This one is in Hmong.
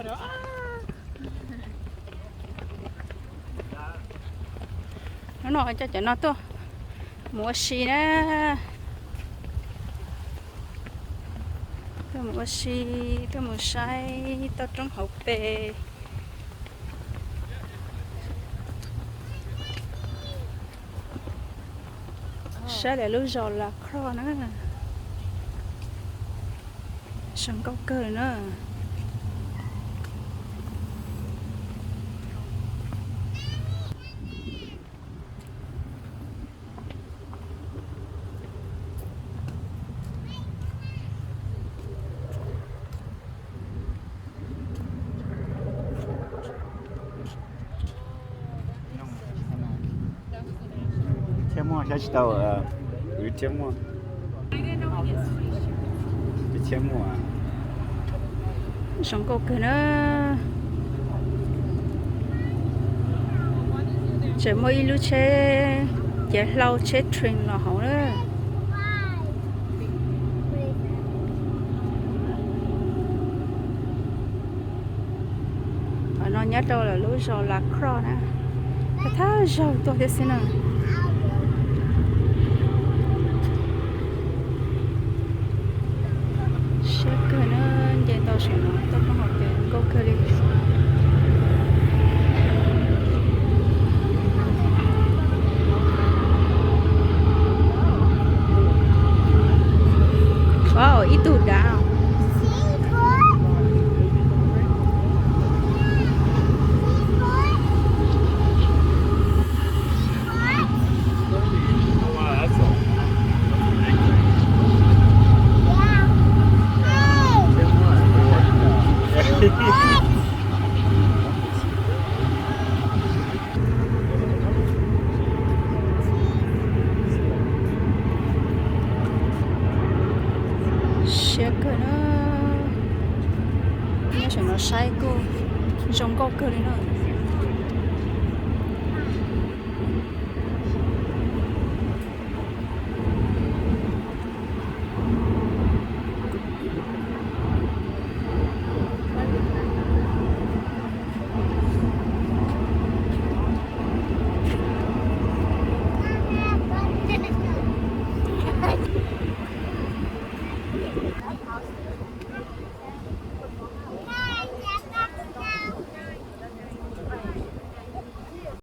Hnub no coj cov no tuaj mus ua si na. Tuaj mus ua si, tuaj mus saib toj roob hauv pes. Saib lawv lub zos La Crosse na. Zoo nkauj kawg na. Thiab muaj, saib tsis tau, wb thiab muaj. Wb thiab muaj. Zoo nkauj kawg na. Tseem muaj ib lub tsheb, cev hlau tsheb train los hauv na. Qhov no nyob rau lawv lub zos La Crosse na. Thaj zaug tuaj thiab xwb na. Siab kawg na, nce tau saum no toj roob hauv pes nkauj kawg li. Wow, ib tug dav. Siab kawg na. Nyob saum no saib kuj zoo nkauj kawg li na.